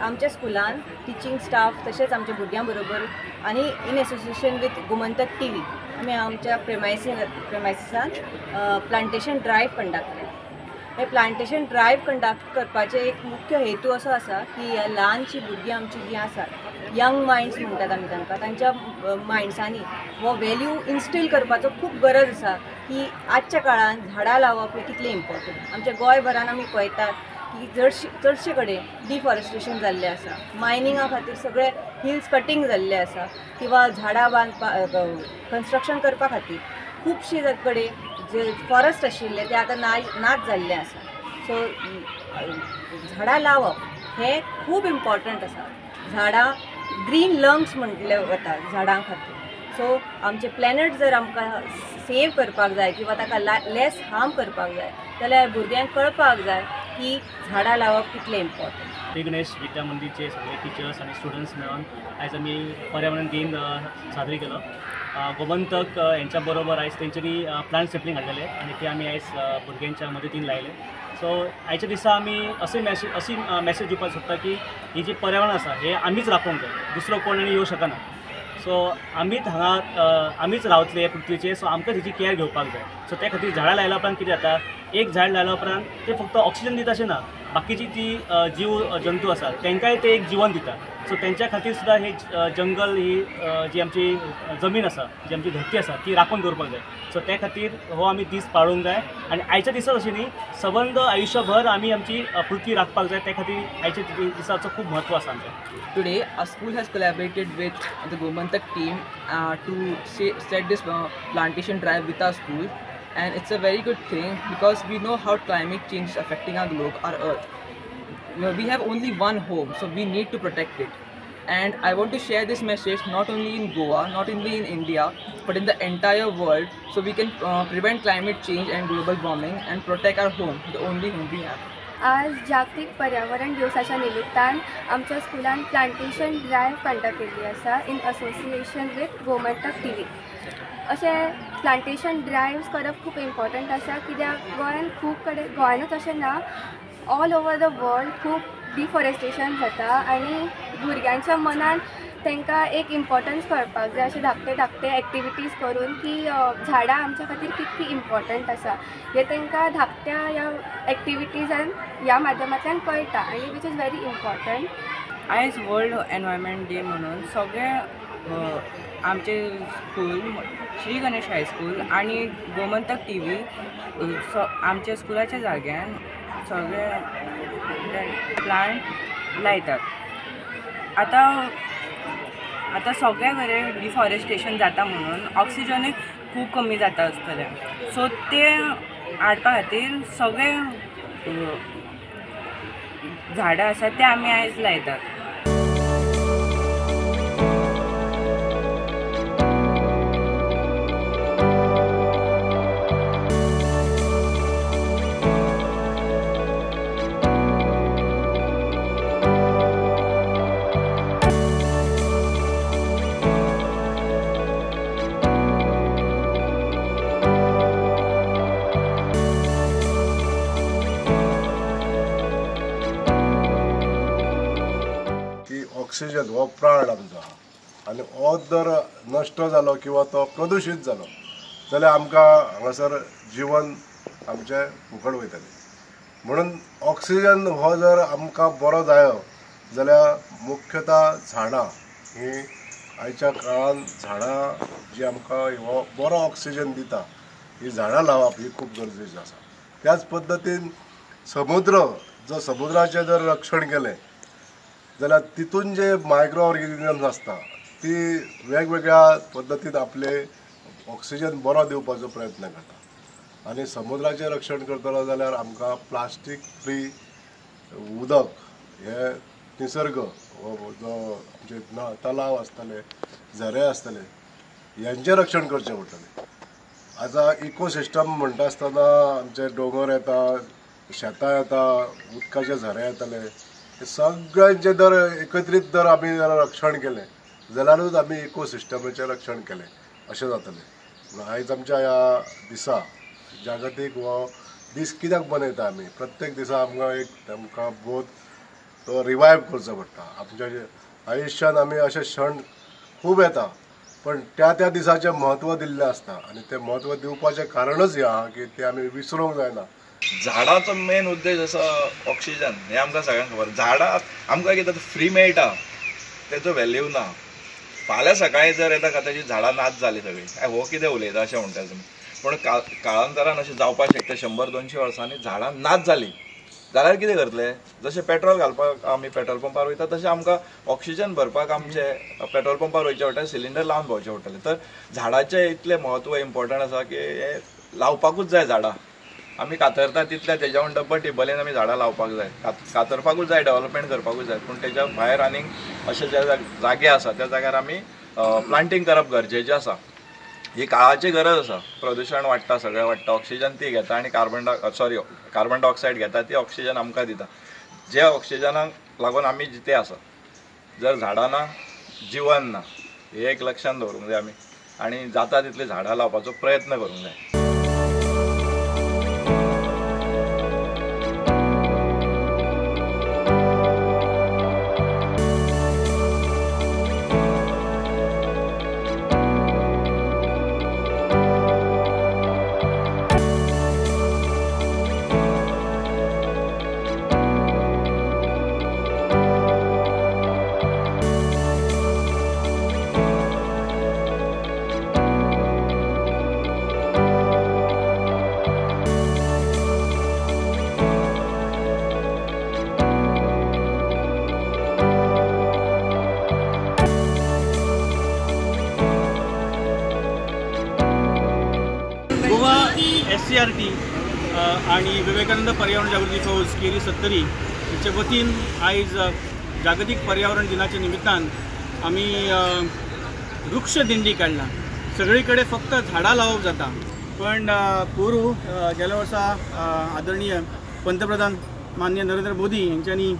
आमच्या स्कुलान teaching staff तशेंच आमच्या भुरग्यां बरोबर आनी in association with Gomantak TV आमी आमच्या प्रेमायसिसान प्लांटेशन ड्रायव्ह कंडक्ट केला. हे प्लांटेशन ड्रायव्ह कंडक्ट करपाचें एक मुख्य हेतू असो आसा की ह्या ल्हानशीं भुरगीं आमचीं जीं आसात, यंग मायंड्स म्हणटात आमी तांकां, तांच्या मायंड्सांनी हो वेल्यू इन्स्टील करपाचो खूब गरज आसा की आजच्या काळान झाडां लावप हें कितलें इम्पॉर्टंट. आमच्या गोंयभरान आमी पळयतात की चडशे कडेन डिफॉरेस्टेशन जाल्लें आसा, मायनिंगा खातीर सगळे हिल्स कटींग जाल्ले आसा किंवा झाडां बांदपा कन्स्ट्रक्शन करपा खातीर खुबशे कडेन जे फॉरेस्ट आशिल्ले ते आतां नाच जाल्ले आसा. सो झाडां लावप हें खूब इम्पॉर्टंट आसा. झाडां ग्रीन लंग्स म्हटले वता झाडां खातीर. सो आमचे प्लॅनट जर आमकां सेव करपाक जाय किंवा ताका लेस हार्म करपाक जाय जाल्यार भुरग्यांक कळपाक जाय की झाडां लावप कितलें इम्पॉर्टंट. श्री गणेश विद्या मंदिरचे सगळे टिचर्स आनी स्टुडंट्स मेळून आयज आमी पर्यावरण दिन साजरी केलो. गोमंतक हेंच्या बरोबर आयज तेंच्यांनी प्लांट सॅपलिंग हाडलेले आनी ते आमी आयज भुरग्यांच्या मदतीन लायले. सो आयच्या दिसा आमी अशी मॅसेज दिवपाक सोदता की ही जी पर्यावरण आसा हे आमीच राखूंक जाय, दुसरो कोण आनी येवं शकना. सो आमीच हांगा आमीच रावतले पृथ्वीचेर, सो आमकां तेची केअर घेवपाक जाय. सो त्या खातीर झाडां लायल्या उपरांत कितें जाता, एक झाड लायल्या उपरांत ते फक्त ऑक्सिजन दिता अशें ना, बाकीची ती जीव जंतू आसा तांकांय ते एक जिवन दिता. सो तेंच्या खातीर सुद्दां हे जंगल ही जी आमची जमीन आसा, जी आमची धरती आसा ती राखून दवरपाक जाय. सो त्या खातीर हो आमी दीस पाळूंक जाय आनी आयच्या दिसाच अशें न्ही, सबंद आयुश्यभर आमी आमची पृथ्वी राखपाक जाय. त्या खातीर आयच्या दिसाचो खूब म्हत्व आसा आमचें. Today our school has collaborated with the Gomantak team to set this plantation drive with our school, and it's a very good thing because we know how climate change is affecting our globe, our earth. We have only one home, so we need to protect it. And I want to share this message not only in Goa, not only in India, but in the entire world, so we can prevent climate change and global warming and protect our home, the only home we have. आज जागतीक पर्यावरण दिवसाच्या निमित्तान आमच्या स्कुलान plantation drive conduct केल्ली आसा in association with Gomantak TV. अशें प्लांटेशन ड्रायव्स करप खूब इम्पॉर्टंट आसा कित्याक गोंयान खूब कडेन, गोंयानूच अशें ना, ऑल ओवर the world खूब डिफॉरेस्टेशन जाता आनी भुरग्यांच्या मनान तांकां एक इम्पॉर्टन्स कळपाक जाय अशें धाकटे धाकटे एक्टिविटीज करून की झाडां आमच्या खातीर कितकी इम्पॉर्टंट आसा हें तांकां धाकट्या ह्या एक्टिविटीजान ह्या माध्यमांतल्यान कळटा आनी which is very important. आयज वर्ल्ड एनवायरमेंट डे म्हणून सगळे आमचे स्कूल श्री गणेश हायस्कूल आनी गोमंतक टीव्ही आमच्या स्कुलाच्या जाग्यान सगळे प्लांट लायतात. आतां आतां सगळ्या कडेन डिफॉरेस्टेशन जाता म्हणून ऑक्सिजनूय खूब कमी जाता आसतलें, सो ते हाडपा खातीर सगळे झाडां आसा ते आमी आयज लायतात. ऑक्सिजन हो प्राण आमचो आहा आनी हो जर नश्ट जालो किंवा तो प्रदुशीत जालो जाल्यार आमकां हांगासर जिवन आमचें फुकट वयतलें. म्हणून ऑक्सिजन हो जर आमकां बरो जायो जाल्यार मुख्यतः झाडां ही आयच्या काळान झाडां जी आमकां हो बरो ऑक्सिजन दिता ही झाडां लावप ही खूब गरजेची आसा. त्याच पद्दतीन समुद्र जो समुद्राचें जर रक्षण केलें जाल्यार तितून जे मायक्रो ऑर्गेनिजम्स आसता ती वेगवेगळ्या पद्दतीन आपले ऑक्सिजन बरो दिवपाचो प्रयत्न करता. आनी समुद्राचें रक्षण करतलो जाल्यार आमकां प्लास्टीक फ्री उदक हे निसर्ग हो जो आमचे तलाव आसतले, झरे आसतले हेंचें रक्षण करचें पडटलें. आतां इकोसिस्टम म्हणटा आसतना आमचे दोंगर येता, शेतां येता, उदकाचे झरे येतले, सगळ्यांचें जर एकत्रीत जर आमी जर रक्षण केलें जाल्यारूच आमी इकोसिस्टमाचें रक्षण केलें अशें जातलें. आयज आमच्या ह्या दिसा जागतीक हो दीस कित्याक मनयता आमी, प्रत्येक दिसा आमकां एक आमकां बोध तो रिवायव करचो पडटा. आमच्या आयुश्यान आमी अशे क्षण खूब येता पण त्या त्या दिसाचें म्हत्व दिल्लें आसता आनी तें म्हत्व दिवपाचें कारणच हें आहा की तें आमी विसरूंक जायना. झाडाचो मेन उद्देश आसा ऑक्सिजन, हें आमकां सगळ्यांक खबर. झाडां आमकां कितें फ्री मेळटा तेचो व्हॅल्यू ना. फाल्यां सकाळीं जर येता ताची झाडां नाच जालीं सगळीं, काय हो कितें उलयता अशें म्हणटा तुमी. पूण काळांतरान अशें जावपाक शकता 100-200 वर्सांनी झाडां नाच जालीं जाल्यार कितें करतले? जशें पेट्रोल घालपाक आमी पेट्रोल पंपार वयता तशें आमकां ऑक्सिजन भरपाक आमचे पेट्रोल पंपार वयचें पडटा, सिलिंडर लावन भोंवचें पडटलें. तर झाडाचें इतलें म्हत्व इम्पॉर्टंट आसा की हें लावपाकूच जाय. झाडां आमी कातरता तितल्या तेज्याहून डब्बल टिबलेन आमी झाडां लावपाक जाय, कातरपाकूच जाय, डेवलपमेंट करपाकूच जाय. पूण तेज्या भायर आनीक अशे जे जागे आसा त्या जाग्यार आमी प्लांटींग करप गरजेचें आसा. ही काळाची गरज आसा. प्रदुशण वाडटा, सगळें वाडटा, ऑक्सिजन ती घेता आनी कार्बन डायऑक्सायड घेता, ती ऑक्सिजन आमकां दिता, जे ऑक्सिजनाक लागून आमी जिते आसा. जर झाडां ना जिवन ना, हें एक लक्षांत दवरूंक जाय आमी आनी जाता तितलीं झाडां लावपाचो प्रयत्न करूंक जाय. SCRT आणि विवेकानंद पर्यावरण जागृती फौज केरी सत्तरी हेचे वतीन आयज जागतीक पर्यावरण दिनाच्या निमित्तान आमी वृक्ष दिंडी काडला. सगळी कडेन फक्त झाडां लावप जाता, पण पोरू गेल्या वर्सा आदरणीय पंतप्रधान माननीय नरेंद्र मोदी हेंच्यांनी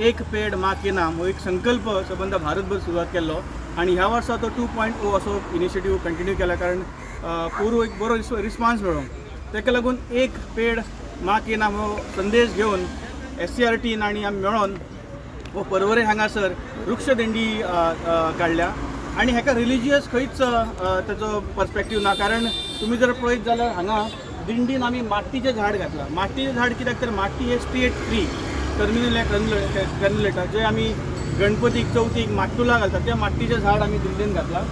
एक पेड माँ के नाम हो एक संकल्प सबंद भारतभर सुरवात केल्लो आनी ह्या वर्सा तो 2.0 असो इनिशिएटीव कंटिन्यू केला, कारण पोरू एक बरो रिस्पॉन्स मेळ्ळो. ताका लागून एक पेड माँ के नाम हो संदेश घेवन SCRTन आनी आमी मेळोन हो पर्वरे हांगासर वृक्ष दिंडी काडल्या आनी हेका रिलिजियस खंयच ताचो पर्सपेक्टीव ना, कारण तुमी जर पळयत जाल्यार हांगा दिंडीन आमी माट्टीचें झाड घातलां. माट्टीचें झाड कित्याक तर माट्टी हे स्टेट ट्री टर्मिनल ग्रॅन्युलेटर जे आमी गणपतीक चवथीक माट्टुला घालतात त्या माट्टीचें झाड आमी दिंडीन घातलां.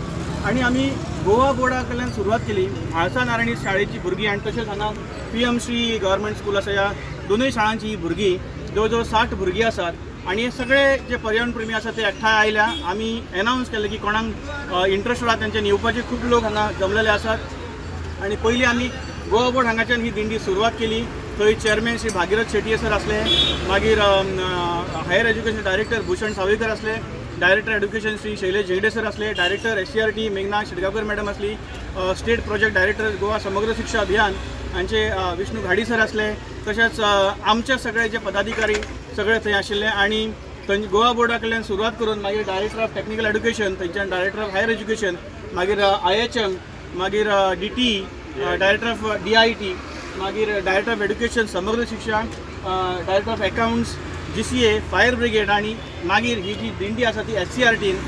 आनी आमी गोवा बोर्डा कडल्यान सुरवात केली, म्हाळसा नारायणी शाळेची भुरगीं आनी तशेंच हांगा PM Shri government school आसा, ह्या दोनूय शाळांची ही भुरगीं जवळ जवळ 60 भुरगीं आसात आनी हे सगळे जे पर्यावरण प्रेमी आसा ते एकठांय आयल्या. आमी एनावन्स केलें की कोणाक इंट्रस्ट आसा तेंच्यानी येवपाचे, खूब लोक हांगा जमलेले आसात. आनी पयलीं आमी गोवा बोर्ड हांगाच्यान ही दिंडी सुरवात केली. थंय चेअरमॅन श्री भागीरथ शेटये सर आसले, मागीर higher education director Bhushan Sawaikar आसले, director education Shri Shailesh Zengde sir आसले, डायरेक्टर SCRT मेघना शेटगांवकर मॅडम आसली, state project director Goa Samagra Shiksha Abhiyan हांचे विष्णू घाडी सर आसले, तशेंच आमचे सगळे जे पदाधिकारी सगळे थंय आशिल्ले. आनी थंय गोवा बोर्डा कडल्यान सुरवात करून मागीर डायरेक्टर ऑफ टॅक्निकल एड्युकेशन, थंयच्यान डायरेक्टर ऑफ हायर एज्युकेशन, मागीर IHM, मागीर DT, director of DIT, मागीर director of education Samagra Shiksha, director of accounts, GCA, fire brigade आनी मागीर ही जी दिंडी आसा ती SCRTन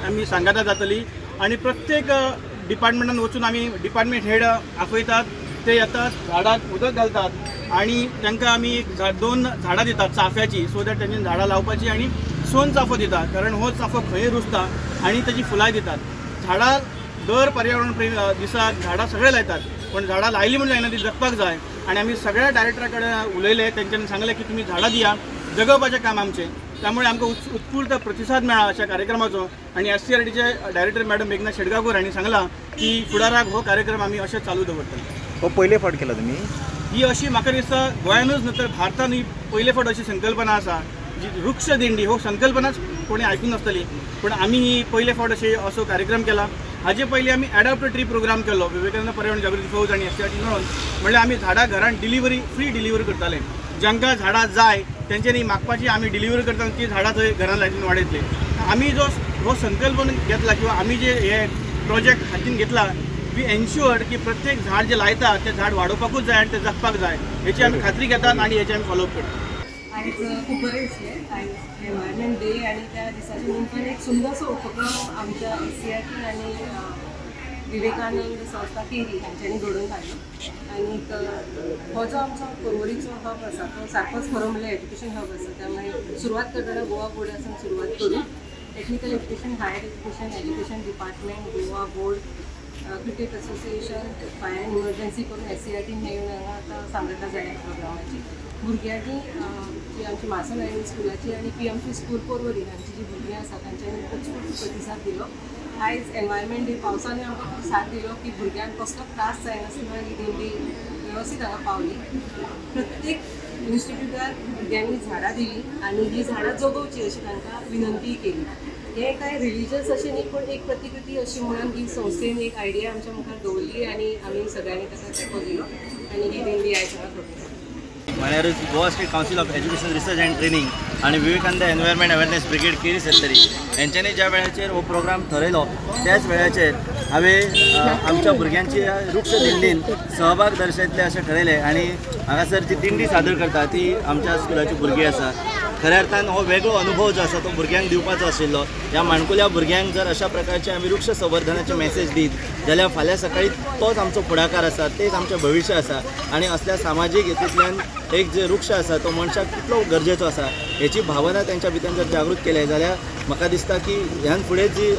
आमी सांगाता जातली. आनी प्रत्येक डिपार्टमेंटान वचून आमी डिपार्टमेंट हेड आपयतात, ते येतात, झाडाक उदक घालतात आनी तांकां आमी एक दोन झाडां दितात चाफ्याची, सो that तेंच्यानी झाडां लावपाची आनी सोन चाफो दितात, कारण हो चाफो खंय रुजता आनी ताची फुलांय दितात. झाडां दर पर्यावरण प्रेमी दिसाक झाडां सगळे लायतात, पण झाडां लायली म्हूण जायना, ती जगपाक जाय. आनी आमी सगळ्या डायरेक्टरा कडेन उलयले, तेंच्यांनी सांगलें की तुमी झाडां दिया, जगोवपाचें काम आमचें. त्यामुळे आमकां उत्स्फूर्त प्रतिसाद मेळ्ळा अशा कार्यक्रमाचो. आनी SCRTचे डायरेक्टर मॅडम मेघना शेटगांवकर हांणी सांगलां की फुडाराक हो कार्यक्रम आमी अशें चालू दवरतले. हो पयले फावट केला तुमी ही अशी म्हाका दिसता गोंयानूच न्हय तर भारतान ही पयले फावट अशी संकल्पना आसा जी वृक्ष दिंडी हो संकल्पनाच कोणी आयकूंक नासतली, पूण आमी ही पयले फावट अशी असो कार्यक्रम केला. हाजे पयलीं आमी एडॉप्ट ट्री प्रोग्राम केलो विवेकानंद पर्यावरण जागृती फौज आनी SCRT मेळोन, म्हणल्यार आमी झाडां घरान डिलिव्हरी फ्री डिलिव्हरी करताले. जांकां झाडां जाय तेंच्यांनी मागपाची आमी डिलिव्हरी करता, ती झाडां थंय घरान लायटीन वाडयतले. आमी जो हो संकल्प घेतला किंवा आमी जे हे प्रोजेक्ट हातीन घेतला, we एन्श्युअर्ड की प्रत्येक झाड जे लायता तें झाड वाडोवपाकूच जाय आनी तें जगपाक जाय, हेची आमी खात्री घेतात आनी हेची आमी फॉलोअप करतात. आयज खूब बरें दिसलें. आयज एनवायरमेंट डे आनी त्या दिसाच्या निमतान एक सुंदरसो उपक्रम आमच्या SCERT आनी विवेकानंद संस्था केरी हांच्यांनी घडोवन हाडलो. आनी हो जो आमचो पर्वरीचो हब आसा तो सारकोच खरो म्हणल्यार एज्युकेशन हब आसा, त्यामुळे सुरवात करतना गोवा बोर्डासून सुरवात करून technical education, higher education, education department, Goa board, cricket association, fire and emergency करून SCERT मेळून हांगा आतां सांगता जाल्या प्रोग्रामाची. भुरग्यांनी जी आमची मासन आयलंड स्कुलाची आनी PMC school Porvorim हांची जी भुरगीं आसा तांच्यांनी उत्स्फूर्त प्रतिसाद दिलो. आयज एनवायरमेंट डे पावसानूय आमकां खूब साथ दिलो की भुरग्यांक कसलो त्रास जायनासतना ही दिंडी वेवस्थीत हांगा पावली. प्रत्येक इन्स्टिट्यूटार भुरग्यांनी झाडां दिली आनी ही झाडां जगोवची अशी तांकां विनंती केली. हें कांय रिलिजियस अशें न्ही, पूण एक प्रतिकृती अशी म्हणून ही संस्थेन एक आयडिया आमच्या मुखार दवरली आनी आमी सगळ्यांनी ताका तेंको दिलो आनी ही दिंडी आयज हांगा घडली. म्हळ्यारूच Goa state council of education research and training आनी Vivekananda environment awareness brigade Keri Sattari हेंच्यांनी ज्या वेळाचेर हो प्रोग्राम थरयलो त्याच वेळाचेर हांवें आमच्या भुरग्यांची वृक्ष दिंडीन सहभाग दर्शयतले अशें ठरयलें आनी हांगासर जी दिंडी सादर करता ती आमच्या स्कुलाची भुरगीं आसा. खऱ्या अर्थान हो वेगळो अनुभव जो आसा तो भुरग्यांक दिवपाचो आशिल्लो. ह्या माणकुल्या भुरग्यांक जर अशा प्रकारचे आमी वृक्ष संवर्धनाचे मॅसेज दीत जाल्यार फाल्यां सकाळी तोच आमचो फुडाकार आसा, तेच आमचें भविश्य आसा आनी असल्या सामाजीक हेतूंतल्यान एक जे वृक्ष आसा तो मनशाक कितलो गरजेचो आसा हेची भावना तेंच्या भितर जर जागृत केले जाल्यार म्हाका दिसता की ह्यान फुडें जी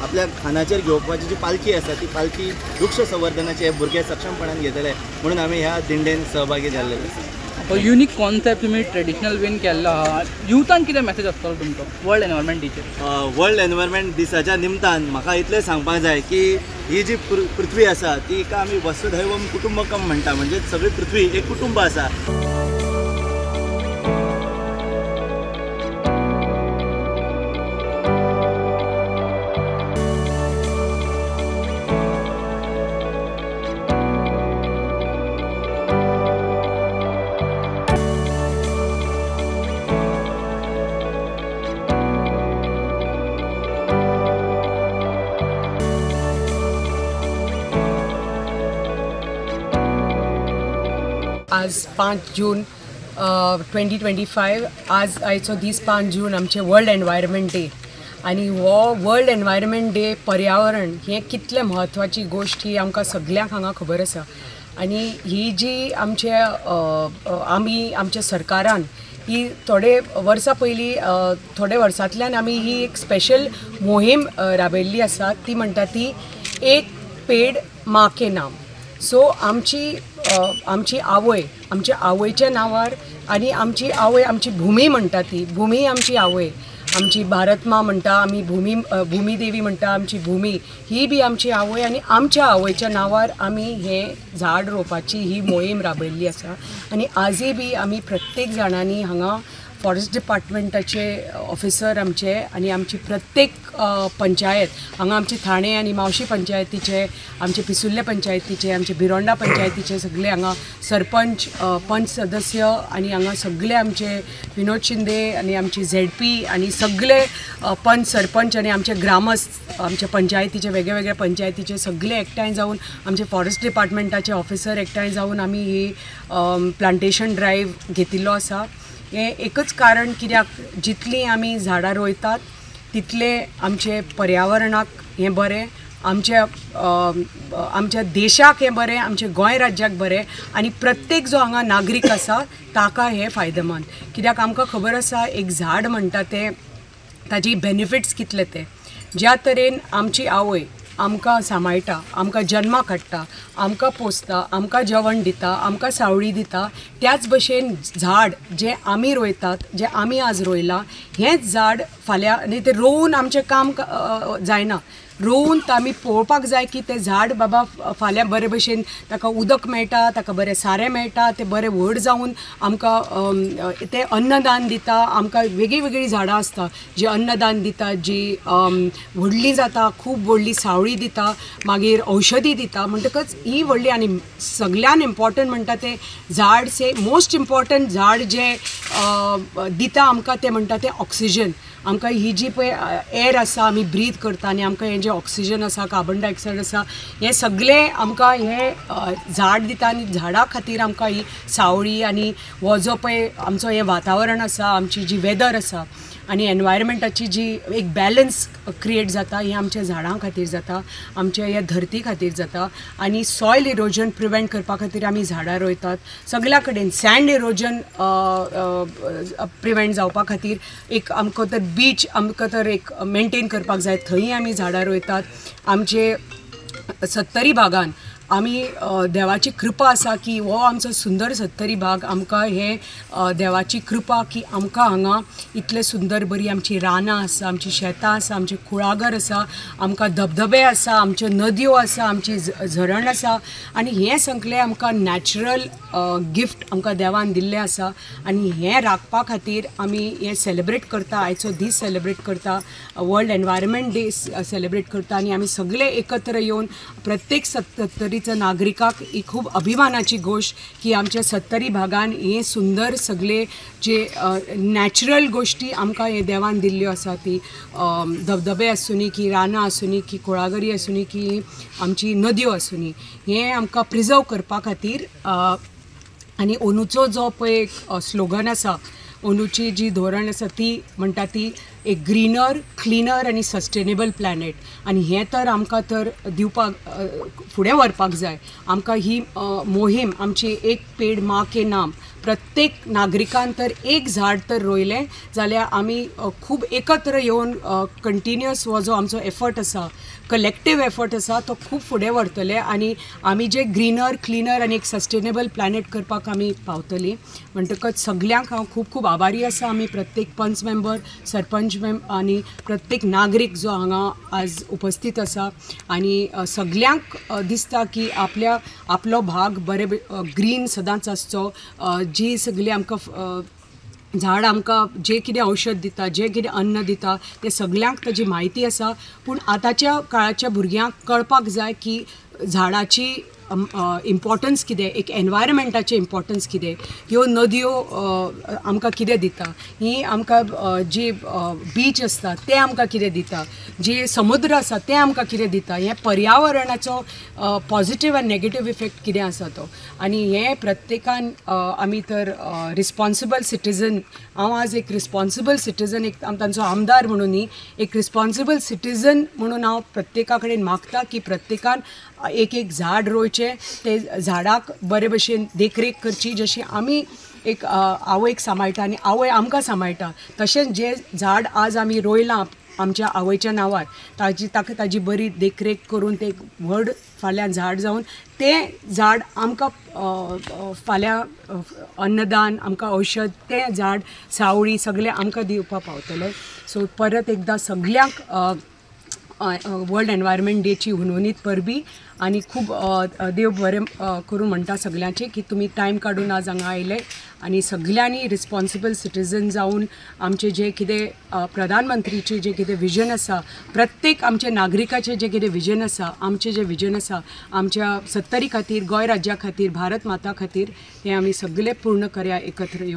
आपल्या खांदाचेर घेवपाची जी पालखी आसा ती पालखी वृक्ष संवर्धनाचे हे भुरगे सक्षमपणान घेतले म्हणून आमी ह्या दिंडेन सहभागी जाल्ले आसा. हो युनीक कॉन्सेप्ट तुमी ट्रेडिशनल वेन केल्लो आहा, युथान कितें मॅसेज आसतलो तुमचो वर्ल्ड एनवायरमेंट डेचेर? वर्ल्ड एनवायरमेंट दिसाच्या निमतान म्हाका इतलें सांगपाक जाय की ही जी पृथ्वी आसा ती एका आमी वसुधैवम कुटुंबकम म्हणटा, म्हणजे सगळी पृथ्वी एक कुटुंब आसा. आज 5 जून 2025 आज आयचो दीस 5 जून आमचे वर्ल्ड एनवायरमेंट डे आनी हो वर्ल्ड एनवायरमेंट डे पर्यावरण हें कितलें म्हत्वाची गोश्ट ही आमकां सगल्यांक हांगा खबर आसा. आनी ही जी आमचे आमी आमच्या सरकारान ही थोडे वर्सां पयलीं थोडे वर्सांतल्यान आमी ही एक स्पेशल मोहीम राबयल्ली आसा, ती म्हणटा ती एक पेड माँ के नाम. सो आमची आमची आवय आमच्या आवयच्या नांवार आनी आमची आवय आमची भुमी म्हणटा ती भुमी आमची आवय, आमची भारत माँ म्हणटा आमी, भुमी भुमी देवी म्हणटा आमची भुमी ही बी आमची आवय आनी आमच्या आवयच्या नांवार आमी हें झाड रोवपाची ही मोहीम राबयल्ली आसा. आनी आजूय बी आमी प्रत्येक जाणांनी हांगा फॉरेस्ट डिपार्टमेंटाचे ऑफिसर आमचे आनी आमची प्रत्येक पंचायत हांगा आमची ठाणे आनी मावशी पंचायतीचे, आमचे पिसुर्ले पंचायतीचे, आमचे भिरोंडा पंचायतीचे सगळे हांगा सरपंच, पंच सदस्य आनी हांगा सगळे आमचे विनोद शिंदे आनी आमची ZP आनी सगळे पंच सरपंच आनी आमचे ग्रामस्थ आमच्या पंचायतीचे वेगळे वेगळे पंचायतीचे सगळे एकठांय जावन आमचे फॉरेस्ट डिपार्टमेंटाचे ऑफिसर एकठांय जावन आमी ही प्लांटेशन ड्रायव्ह घेतिल्लो आसा. हें एकच कारण कित्याक जितलीं आमी झाडां रोयतात तितलें आमचे पर्यावरणाक हें बरें, आमच्या आमच्या देशाक हें बरें, आमच्या गोंय राज्याक बरें आनी प्रत्येक जो हांगा नागरीक आसा ताका हें फायदेमंद. कित्याक आमकां खबर आसा एक झाड म्हणटा तें ताजी बेनिफिट्स कितले ते, ज्या तरेन आमची आवय आमकां सांबाळटा, आमकां जन्माक हाडटा, आमकां पोसता, आमकां जेवण दिता, आमकां सावळी दिता, त्याच भशेन झाड जें आमी रोयतात, जें आमी आज रोयलां हेंच झाड फाल्यां आनी तें रोवून आमचें काम जायना, रोवून आमी पळोवपाक जाय की तें झाड बाबा फाल्यां बरे भशेन ताका उदक मेळटा, ताका बरें सारें मेळटा, तें बरें व्हड जावन आमकां तें अन्नदान दिता. आमकां वेगळीं वेगळीं झाडां आसता जीं अन्नदान दिता, जीं व्हडलीं जाता, खूब व्हडली सावळी दिता, मागीर औषधी दिता. म्हणटकच ही व्हडली आनी सगळ्यान इम्पॉर्टंट म्हणटा तें झाड से मोस्ट इम्पॉर्टंट झाड जें दिता आमकां तें म्हणटा तें ऑक्सिजन. आमकां ही जी पळय एअर आसा आमी ब्रीद करता आनी आमकां हें जें ऑक्सिजन आसा, कार्बन डायऑक्सायड आसा, हें सगळें आमकां हें झाड दिता आनी झाडां खातीर आमकां ही सावळी आनी हो जो पळय आमचो हें वातावरण आसा, आमची जी वेदर आसा आनी एनवायरमेंटाची जी एक बॅलन्स क्रिएट जाता हें आमच्या झाडां खातीर जाता, आमच्या ह्या धरती खातीर जाता. आनी सॉयल इरोजन प्रिवेंट करपा खातीर आमी झाडां रोयतात. सगल्या कडेन सँड इरोजन प्रिवेंट जावपा खातीर एक आमकां तर बीच आमकां तर एक मेंटेन करपाक जाय, थंय आमी झाडां रोयतात. आमचे सत्तरी भागान आमी देवाची कृपा आसा की हो आमचो सुंदर सत्तरी भाग आमकां हे देवाची कृपा की आमकां हांगा इतले सुंदर बरी आमची रानां आसा, आमची शेतां आसा, आमचें कुळागर आसा, आमकां धबधबे आसा, आमच्यो नदयो आसा, आमची झरण आसा आनी हें सगळें आमकां नॅचरल गिफ्ट आमकां देवान दिल्लें आसा. आनी हें राखपा खातीर आमी हें सेलिब्रेट करता, आयचो दीस सेलिब्रेट करता, वर्ल्ड एनवायरमेंट डे सेलिब्रेट करता. आनी आमी सगळे एकत्र येवन प्रत्येक सत्तरीच्या नागरिकाक ही खूब अभिमानाची गोश्ट की आमच्या सत्तरी भागान हे सुंदर सगळे जे नॅचरल गोश्टी आमकां हे देवान दिल्ल्यो आसा, ती धबधबे आसूनी की रानां आसूनी की कुळागरी आसूनी की आमची नदयो आसूनी, हें आमकां प्रिजर्व करपा खातीर. आनी अंदूचो जो पळय स्लोगन आसा, अंदूची जी धोरण आसा ती म्हणटा ती एक ग्रीनर, क्लिनर आनी सस्टेनेबल प्लॅनेट. आनी हें तर आमकां तर दिवपाक फुडें व्हरपाक जाय. आमकां ही मोहीम आमची एक पेड माँ के नाम, प्रत्येक नागरिकान तर एक झाड तर रोयलें जाल्यार आमी खूब एकत्र येवन कंटिन्युअस हो जो आमचो एफर्ट आसा, कलेक्टीव एफर्ट आसा, तो खूब फुडें व्हरतले आनी आमी जे ग्रीनर, क्लिनर आनी एक सस्टेनेबल प्लॅनेट करपाक आमी पावतली. म्हणटकच सगल्यांक हांव खूब खूब आभारी आसा. आमी प्रत्येक पंच मेंबर, सरपंच आनी प्रत्येक नागरीक जो हांगा आज उपस्थित आसा आनी सगल्यांक दिसता की आपल्या आपलो भाग बरे ग्रीन सदांच आसचो. जी सगळी आमकां झाड आमकां जें कितें औषध दिता, जें कितें अन्न दिता, तें सगल्यांक ताजी म्हायती आसा. पूण आतांच्या काळाच्या भुरग्यांक कळपाक जाय की झाडाची इम्पॉर्टन्स कितें, एक एनवायरमेंटाचें इम्पॉर्टन्स कितें, ह्यो नदयो आमकां कितें दिता, ही आमकां जी बीच आसता तें आमकां कितें दिता, जे समुद्र आसा तें आमकां कितें दिता, हें पर्यावरणाचो पॉझिटीव आनी नेगेटीव इफेक्ट कितें आसा तो. आनी हें प्रत्येकान आमी तर रिस्पॉन्सिबल सिटीजन, हांव आज एक रिस्पॉन्सिबल सिटीजन, एक तांचो आमदार म्हणून न्ही, एक रिस्पॉन्सिबल सिटीजन म्हणून हांव प्रत्येका कडेन मागता की प्रत्येकान एक एक झाड रोयचें, ते झाडाक बरे भशेन देखरेख करची. जशी आमी एक आवयक सांबाळटा आनी आवय आमकां सांबाळटा, तशेंच जें झाड आज आमी रोयलां आमच्या आवयच्या नांवार, ताजी ताका ताजी बरी देखरेख करून ते व्हड फाल्यां झाड जावन तें झाड आमकां फाल्यां अन्नदान, आमकां औषध, तें झाड सावळी सगळें आमकां दिवपाक पावतलें. सो परत एकदां सगल्यांक वर्ल्ड एनवायरमेंट डेची हुनहुनीत परबी आनी खूब देव बरें करूं म्हणटा सगल्यांचें की तुमी टायम काडून आज हांगा आयले आनी सगल्यांनी रिस्पॉन्सिबल सिटीजन जावन आमचें जें कितें प्रधानमंत्रीचें जें कितें विजन आसा, प्रत्येक आमच्या नागरिकाचें जें कितें विजन आसा, आमचें जें विजन आसा आमच्या सत्तरी खातीर, गोंय राज्या खातीर, भारत माता खातीर, तें आमी सगळे पूर्ण करया एकत्र येवन.